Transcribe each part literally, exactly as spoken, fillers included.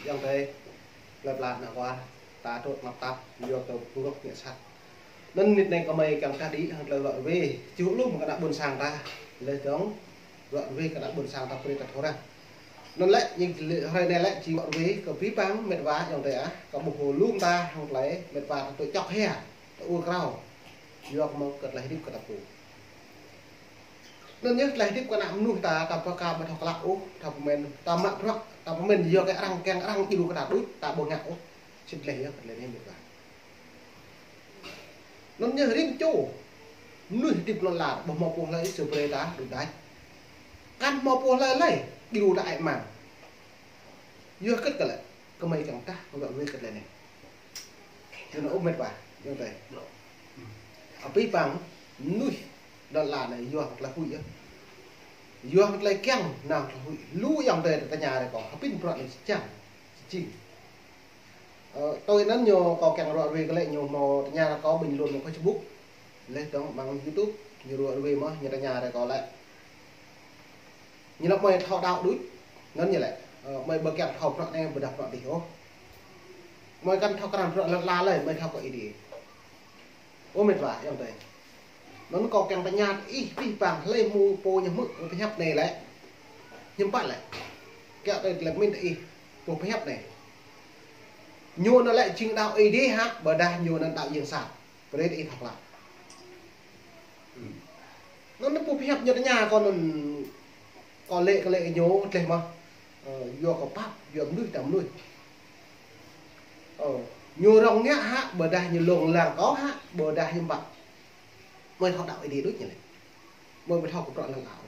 Yang tơi, plơi pla ană wa, ta trôt măp tap, yua kơ pơgop ngă sat. Anŭn mĭt anai kơmơi kiăng ta đĭ hăng tơlơi ruă rơwe, či hŭ lŏm kơ ană ƀôn sang ta, laih dơ̆ng ruă rơwe kơ ană ƀôn sang ta brơi ta thâo răng. Anŭn lĕ, ñu lĕ hrơi anai lĕ či ruă rơwe kơ abih bang met wa yang tơi ah, kơ ƀuh hŏ lŏm ta hăng tơlơi met wa ta tui čŏk hia, ta ur krao. Yua kơ mơ̆ng kơ tơlơi hơdip kơ ta pô. Anŭn yơh tơlơi hơdip kơ ană mơnuih ta, ta pơkă ƀu thâo klă ôh, ta pơmĭn, ta mă bruă, ta pơmĭn yua kơ arăng, kiăng arăng djru kơ ta đôč, ta ƀu ngă ôh. Sĭt laih yơh kơ tơlơi anai met wa. Anŭn yơh rĭm čô mơnuih hơdip lŏn ala, ƀu hmâo pô hlơi sư̆ brơi ta đôč đač. Kăn hmâo pô hlơi lơi djru ta ai mang. Yua hơget kơ lĕ, kơmơi kiăng ta, kơ ƀă wĕ kơ tơlơi anai. Yua anŭn ôh met wa, yang tơi. Abih bang mơnuih lŏn ala anai yua hăng tơlơi huĭ yơh. Yua hăng tơlơi kiăng, nao tơlơi huĭ. Lu yang tơi tơña rai kâo, hơpĭn bruă anai či čang, či jing. Ơ, tui anŭn ñu kâo kiăng ruă rơwe kơ lĕ ñu hmâo tơña rai kâo bình luận mơ̆ng Facebook. Laih dơ̆ng mơ̆ng YouTube, ñu ruă rơwe mơ̆n, ñu tơña rai kâo lĕ. Ñu laĭ mơi thâo đaŏ đôč, anŭn ñu laĭ, ơ, mơi ƀu kiăng thâo bruă anai, ƀôdah bruă adih ôh. Mơi kăn thâo krăn bruă lŏn ala lơi, mơi thâo kơ Ơi Adai. Ơ met wa, yang tơi. Anŭn kâo kiăng tơña ih, abih bang hlơi hmâo pô ñu hmư̆, pơhiăp anai lĕ. Hiư̆m pă lĕ. Kiăng tơi lĕ mĭn ih, pô pơhiăp anai. Ñu anŭn lĕ jing đaŏ Ơi Adai hă, ƀôdah ñu anŭn đaŏ yang sat. Brơi ih thâo klă. Anŭn pô pơhiăp ñu tơña kâo anŭn kâo lĕ kơ lĕ ñu tơlơi mơ̆n. Ơ, yua kơ pap, yua mơnuih ta mơnuih. Ơ, ñu rŏng ngă hă, ƀôdah ñu lông lăng kâo hă, ƀôdah hiư̆m pă. Mơi thâo đaŏ Ơi Adai đôč ñu lĕ. Mơi ƀu thâo kơ bruă lŏn ala.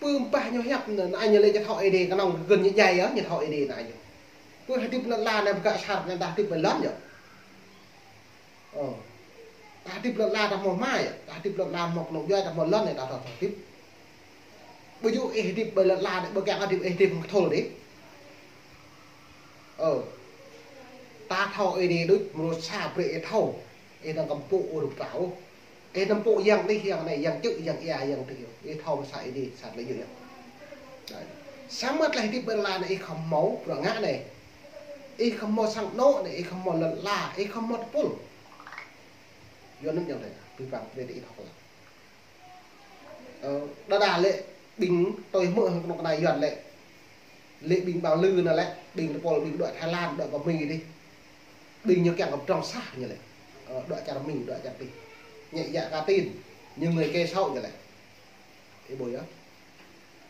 Pơ ƀah ñu hiăp anŭn, anai ñu lĕ ñu thâo Ơi Adai kơnơ̆ng gơ̆n ñu djai yơh, ñu thâo Ơi Adai anai ñu. Pơ hơdip lŏn ala anai ƀu kơ sat anŭn ta hơdip ƀơi lŏn yơh. Ơ. Ta hơdip lŏn ala ta hmâo hmua yơh, ta hơdip lŏn ala hmâo kơnơ̆ng djuai ta hmâo lŏn anai ta thâo thâo hơdip. Ƀu djơ̆ ih hơdip ƀơi lŏn ala anai ƀu kiăng hơdip ih hơdip hơngơthul đih. Ơ. Ta thâo Ơi Adai đôč, mơnuih sa brơi ih thâo. Ih dơ̆ng kăm pŭ ur prao. Ih dơ̆ng pŭ yang anai, yang anai, yang čư̆, yang ia, yang tih. Ih thâo mơ̆ sa Ơi Adai, sa tơlơi djơ̆ yơh. Đấy. Samơ̆ tơlơi hơdip ƀơi lŏn ala anai ih khŏm hmâo bruă ngă anai. Ih khŏm hmâo sang anŏ anai, ih khŏm hmâo lŏn ala, ih khŏm hmâo tơpul. Yua anŭn yang anai, abih bang brơi ih thâo klă. Ơ, đơđa lĕ ƀing tui hmư̆ hăng kơnuk kơna Yuan lĕ. Lĕ ƀing ƀang lư anŭn lĕ, ƀing tơpul ƀing dŏ Thái Lan, dŏ pơ Mi đih. Ƀing ñu kiăng kơ pơdrŏng sah ñu lĕ. Ơ, dŏ čar Mi, dŏ čar tih. Ñu djă ka tin, ñu ngơi kơ sô̆ ñu lĕ. Ih ƀuh yơh.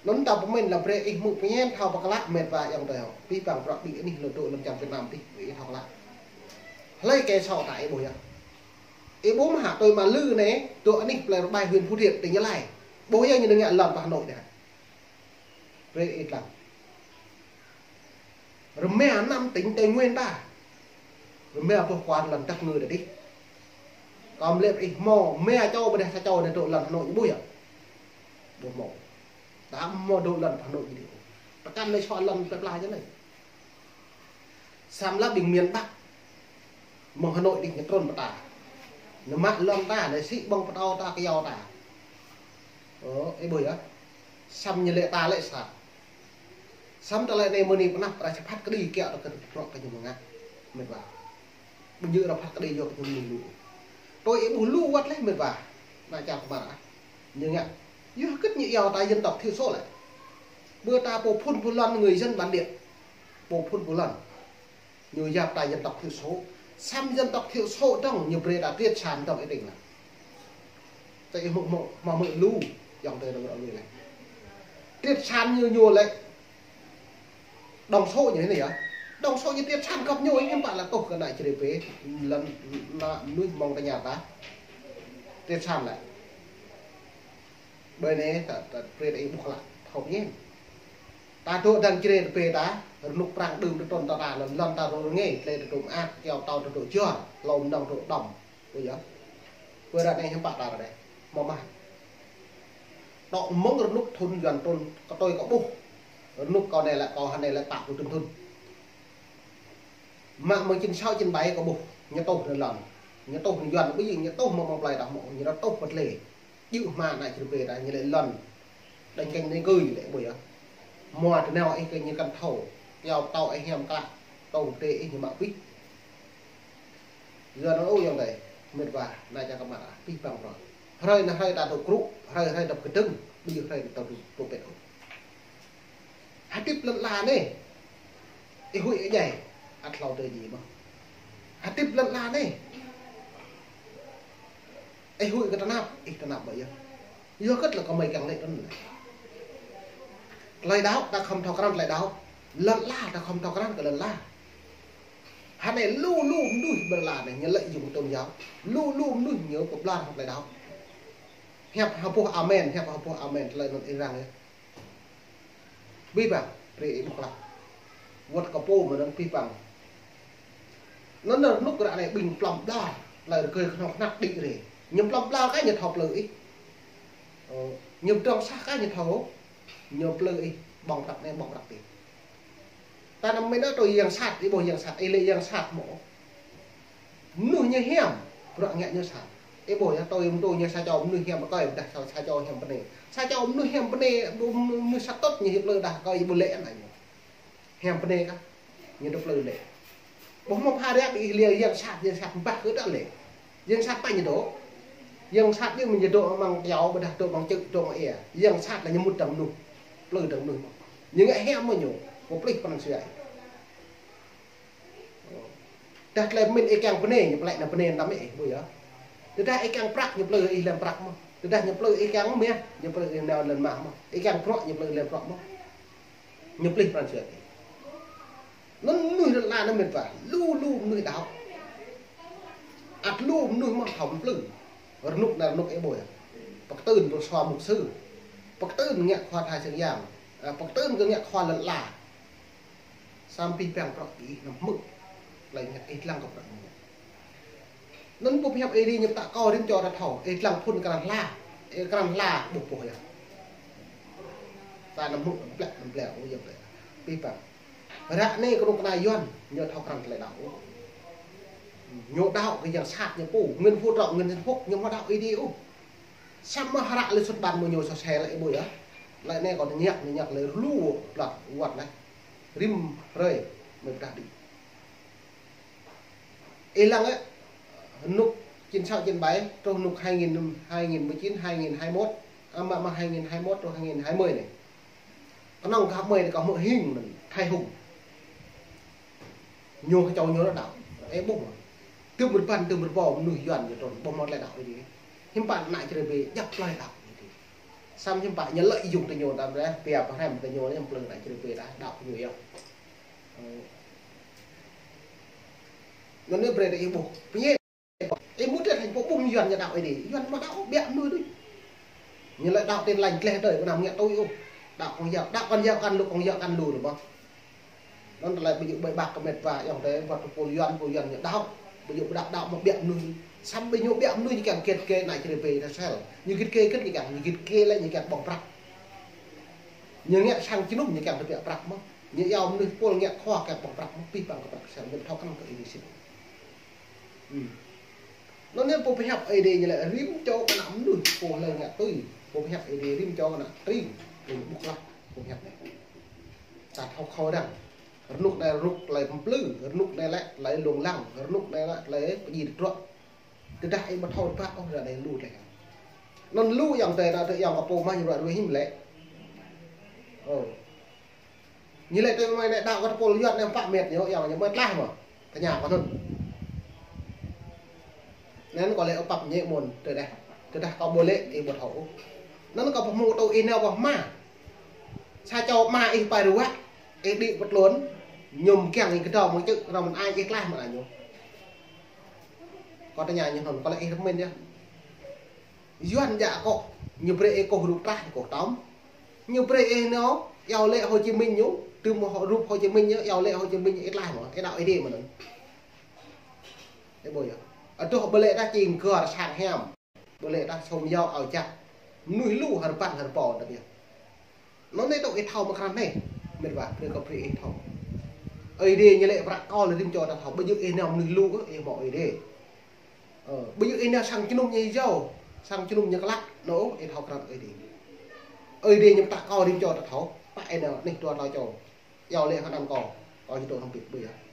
Anŭn ta pơmĭn lĕ brơi ih hmư̆ pơñen thâo pơklă met wa yang tơi hŏ. Abih bang bruă ƀing anih lŏn dŏ lŏn čar Việt Nam tih, ih thâo klă. Hlơi kơ sô̆ ta ih ƀuh yơh. Ih ƀuh mơ̆ hă tui mă lư anai, dŏ anih plơi Rơbai huyện Phú Thiện tỉnh Gia Lai. Ƀuh yơh ñu ngă lŏn pơ Hà Nội đih hă. Brơi ih lăng. Rơma năm tỉnh Tây Nguyên ta. Rơma boh kual lŏn tăp ngư đa đih. Kâo mơlĕ ih hmâo, rơma čô ƀôdah sa čô đa dŏ lŏn Hà Nội ñu ƀuh yơh. Ƀu hmâo. Ta hmâo dŏ lŏn pơ Hà Nội ñu đih. Tơkăn anai sô lŏn plơi pla ñu anai. Samơ̆ lĕ ƀing miền Bắc. Mơ̆ng Hà Nội đih ñu trŭn pơ ta. Ñu mă lŏn ta, ñu sĭ ƀơ̆ng pơtâo ta, kơyâo ta. Ơ, ih ƀuh yơh. Samơ̆ ñu lĕ ta lĕ sat. Samơ̆ tơlơi anai mơ̆ng anai pơnăp ră čơphat kơđi kiaŏ ta kơ bruă kơ ñu mơ̆ng ngă. Met wa. Ƀu djơ̆ ră phat kơđi yua kơ ñu mơ̆ng lu. Tui ih ƀuh lu wăt laih met wa. Ană čar kơmar ah. Ñu ngă. Yua hơget ñu iâu ta dân tộc thiểu số lĕ. Ƀơi ta pô phŭn pô lŏn người dân bản địa. Pô phŭn pô lŏn. Ñu yap ta dân tộc thiểu số. Samơ̆ dân tộc thiểu số dơ̆ng ñu brơi ta triệt sản dơ̆ng ih tĭng lăng. Tơ ih hmư̆, hmư̆, hmư̆ lu, yang tơi dơ̆ng rŏ lui lĕ. Triệt sản ñu, ñu lĕ. Đồng số ñu anai yơh. Đồng số ñu triệt sản găp ñu, hiư̆m pă lĕ tuh kơ ană Jrai pê, lŏn ană mơnuih mơ̆ng tơña ta. Triệt sản lĕ. Ƀơi anai ta, ta brơi ta ih ƀuh klă, thâo pơñen. Ta dŏ dăng Jrai pê ta, rơnŭk prăng đưm ta trŭn ta ta, lŏn, lŏn ta dŏ rơngai, tơlơi ta dŏ mơak, kơyâo pơtâo ta dŏ juăl, hlâo mơnơ̆ng dŏ đŏm. Ƀuh yơh. Ƀơi ră anai hiư̆m pă ta ră anai. Hmâo mơ̆. Dŏ mơ̆ng rơnŭk thŭn Yuan trŭn, kơ tui kâo ƀuh. Rơnŭk kâo anai lĕ, kâo hơnai lĕ pă pluh thŭn thŭn. Mă mơ̆ng chín sáu chín bảy kâo ƀuh, ñu tuh anai lŏn. Ñu tuh anai Yuan, ƀu djơ̆ ñu tuh mơ̆ng, mơ̆ng plơi ta hmâo, ñu tuh pơ tơlơi. Djơ̆ hmua ană Jrai pê ta, ñu lĕ lŏn. Đơ̆ng kơnh anai gơ̆ lĕ ƀuh yơh. Hmua tơnao ih kơ ñu kăn thâo. Kiao pơtâo ih hiam klă. Tông tê ih ñu mă pih. Yua anŭn ôh ayŏng adơi. Mĕt wa, anai čang kơ mă pih păng prŏng. Hrơi anai hrơi ta tŭ krŭ, hrơi hrơi ta pơkơdơ̆ng, ƀu djơ̆ hrơi ta tŭ tŭ pĕt ôh. Hơdip lŏn ala anai. Ih huĭ ih djai, ăt hlâo tơjĭ mơ̆n. Hơdip lŏn ala anai. Ih huĭ kơ tơnap, ih tơnap ƀơi yơh. Yua kơ tơlơi kơmơi kiăng lĕ tơl anai. Tơlơi đaŏ ta khŏm thâo krăn tơlơi đaŏ. Lŏn ala ta khŏm thâo krăn kơ lŏn ala. Hơnai lu lu mơnuih ƀơi lŏn ala anai ñu lợi dụng tôn giáo. Lu lu mơnuih ñu pơblang hăng tơlơi đaŏ. Hiăp hơpuh amen, hiăp hơpuh amen, tơlơi anŭn ih răng yơh. Abih bang, brơi ih ƀuh klă. Wơ̆t kơ pô mơ̆n anŭn abih bang. Anŭn rơnŭk ră anai ƀing plŏm ƀlŏr, tơlơi rơgơi kơhnâo kơhnăk đĭ rê. Ñu plŏm ƀlŏr kah ñu thâo plư ih. Ơ, ñu pơdrŏng sah kah ñu thâo, ñu plư ih, ƀơ̆ng prăk anai, ƀơ̆ng prăk adih. Ta anăm mĭn ôh tui yang sat, ih ƀuh yang sat, ih lĕ yang sat mơ̆. Mơnuih ñu hiam, bruă ngă ñu sat. Ih ƀuh yơh, tui mơ̆ tui ñu sa čô mơnuih hiam rơkơi, ƀôdah sa, sa čô hiam bơnai. Sa čô mơnuih hiam bơnai, mơnuih sat tŭt ñu hiam plư dah rơkơi, ih ƀuh lĕ anai ñu. Hiam bơnai kah, ñu dŏ plư lĕ. Ƀuh mơ̆ pha ră ih lĕ yang sat, yang sat ƀah kơ dah lĕ. Yang sat pă ñu dŏ. Yang sat ñu mơ̆ ñu dŏ amăng kyâo, ƀôdah dŏ amăng čư̆, dŏ amăng ia. Yang sat lĕ ñu mŭt dăng mơnuih. Plư dăng mơnuih mơ̆n. Ñu ngă hiam mơ̆ ñu, pơplih pran jua. Tơdah tơlơi pơmĭn ih kiăng bơnai, ñu pơlĕ nao bơnai tăm ih, ƀuh yơh. Tơdah ih kiăng prăk, ñu plư ih lăm prăk mơ̆n. Tơdah ñu plư ih kiăng mah, ñu plư ih nao lăm mah mơ̆n. Ih kiăng bruă, ñu plư lăm bruă mơ̆n. Ñu plih pran jua ih. Anŭn mơnuih lŏn ala anai mĕt wa, lu lu mơnuih đaŏ. Ăt lu mơnuih mơ̆n thâo plư. Rơnŭk anai rơnŭk ih ƀuh yơh. Pơkơtưn pơsua mục sư. Pơkơtưn ngă khua tha sơng yang. Ơ, pơkơtưn kơ ngă khua lŏn ala. Samơ̆ abih bang prăk ih anăm hmư̆. Tơlơi ngă ih lăng kơ prăk ñu. Anŭn pô pơhiăp ih ri ñu pơtă kơ rĭm čô ta thâo. Ih lăng phŭn krăn hla. Ih krăn hla ƀuh ƀuh yơh. Ta anăm hmư̆ anăm plĕ anăm plĕ ôh yơh plĕ. Abih bang. Ră anai kơnuk kơna Yuan ñu thâo krăn tơlơi đaŏ ôh. Ñu đaŏ kơ yang sat ñu pô. Nguyễn Phú Trọng, Nguyễn Xuân Phúc ñu mơ̆ đaŏ ih ri ôh. Samơ̆ hră lĕ sut ƀan mơ̆ ñu sô sel lĕ ih ƀuh yơh. Lĕ anai kâo tơñăk, tơñăk lĕ lu ƀlŏr wơ̆t lĕ. Rĭm hrơi mơi pơdah đĭ. Ih lăng ĕ, rơnŭk chín sáu chín bảy, truh rơnŭk hai nghìn, hai nghìn mười chín, hai nghìn hai mươi mốt, à, mă, mă hai nghìn hai mươi mốt truh hai nghìn hai mươi anai. Kơnơ̆ng gah mơi anai kâo hmư̆ hing anŭn, Thái Hùng. Ñu kơ čô ñu ră đaŏ, ih ƀuh mơ̆. Tơm rơbăn, tơm rơbâo mơnuih Yuan ñu trŭn, ƀuh mơ̆ tơlơi đaŏ ih ri. Hiư̆m pă ană Jrai bê djăp tơlơi đaŏ ih ri. Samơ̆ hiư̆m pă ñu lợi dụng tơ ñu tăm reh, pia pơhrăm tơ ñu anai, hiư̆m plư ană Jrai bê dah đaŏ ñu yơh. Ơ. Anŭn anai brơi ih ƀuh. Pơñen. Ih mŭt tơlơi thành phố ƀuh Yuan ñu đaŏ ih ri. Yuan mơ̆ đaŏ ƀiă mơnuih đôč. Ñu lĕ đaŏ Tin Lành tleh đơi, mơnam ngă tui ôh. Đaŏ Công giáo, đaŏ Công giáo kăn lu, Công giáo kăn lu lĕ mơ̆n. Anŭn tơlơi ƀu djơ̆ ƀơi ƀah kơ mĕt wa ayŏng adơi, wơ̆t pô Yuan, pô Yuan ñu đaŏ. Ƀu djơ̆ ƀu đaŏ, đaŏ mơ̆ ƀiă mơnuih. Samơ̆ ƀing ñu ƀiă mơnuih ñu kiăng git gai ană Jrai bê ta sel. Ñu git gai git ñu kiăng, ñu git gai lĕ ñu kiăng ƀơ̆ng prăk. Ñu ngă sang jơnum ñu kiăng tơbiă prăk mơ̆n. Ñu iâu mơnuih pôl ngă khua kiăng ƀơ̆ng prăk mơ̆n, abih bang kơ prăk sel, ñu thâo krăn kơ ih ri sĭt. Ơ. Anŭn anai pô pơhiăp Ơi Adai ñu lĕ rĭm čô ană mơnuih pô hlơi ngă tui, pô pơhiăp Ơi Adai rĭm čô ană tring, ñu ƀuh lah pô pơhiăp anai. Ta thâo khŏm răng. Rơnŭk anai rơnŭk tơlơi pơplư, rơnŭk anai lĕ tơlơi lông lăng, rơnŭk anai lĕ tơlơi pơjing tơdruă. Tơdah ih ƀu thâo tơpă ôh ră anai lu tơlơi. Anŭn lu ayŏng adơi ta tơ ayŏng kơ pô mah ñu ruă ruih hiư̆m lĕ. Ơ. Ñu lĕ tơlơi mơi anai đaŏ kơ tơpul Yuan anai pă mĕt ñu, ayŏng ñu mơi tlaih mơ̆. Tơña kơ anŭn. Anŭn kâo lĕ ƀuh pap ñu mơ̆n tơdah. Tơdah kâo ƀu lĕ ih ƀu thâo. Anŭn kâo pơhmu tui ih nao ƀuh mă. Sa čô mă ih pơruă, ih đĭ pơtlôn, ñu mơkiăng ih kơdâo mơ̆ng čư̆, rŏng mơ̆n ai ih tlaih mơ̆n anŭn. Kâo tơña ñu anŭn, kâo lĕ ih rơmĭn yơh. Yuan djă kâo, ñu brơi ih kôh rup trah, kôh tơm. Ñu brơi ih nao, iâu lĕ Hồ Chí Minh ñu, tơm rup Hồ Chí Minh ñu, iâu lĕ Hồ Chí Minh ñu, ih tlaih mơ̆, ih đaŏ ih ri mơ̆n anŭn. Ih ƀuh yơh. Adoh ƀu lĕ ta čing gơr sang hiam. Ƀu lĕ ta sôm yao ao jak. Mơnuih lu hơrbăn hơrbâo ta biă. Anŭn anai tơ ih thâo mơ̆ krăn anai. Mĕt wa, brơi kâo brơi ih thâo. Ơi Adai ñu lĕ prăk kâo lĕ rĭm čô ta thâo. Ƀu djơ̆ ih nao mơnuih lu ôh, ih hmâo Ơi Adai. Ơ, ƀu djơ̆ ih nao sang jơnum ñu yâo, sang jơnum ñu klă, anŭn ôh, ih thâo krăn Ơi Adai. Ơi Adai ñu pơtă kâo rĭm čô ta thâo. Pă ih nao, anih dua tlâo čô. Iâu laĭ hơnăn kâo. Kâo či dŏ hrŏm hơbĭt ƀơi yơh.